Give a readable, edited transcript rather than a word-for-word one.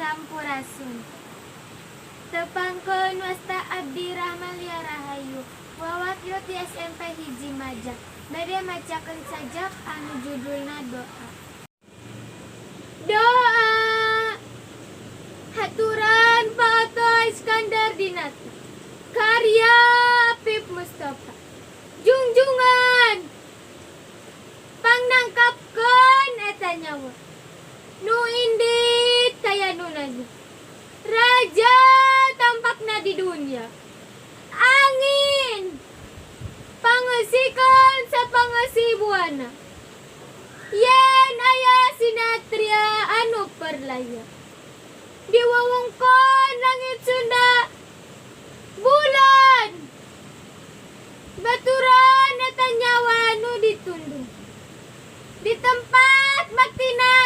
Sampurasun. Tepangkeun, wasta abdi Rahmalia Rahayu, wawakil ti SMP 1 Maja, bade macakeun sajak anu judulna Doa. Doa Haturan Pak Oto Iskandar Dinata. Karya Apip Mustofa. Jungjungan, pangnangkapkeun eta nyawa nu indit kaya nu nanya. Raja tampakna di dunia. Angin, pangeusikeun sapangeusi buana. Yen aya sinatria anu perlaya di wewengkon langit Sunda. Bulan, baturan eta nyawa nu ditundung di tempat baktina.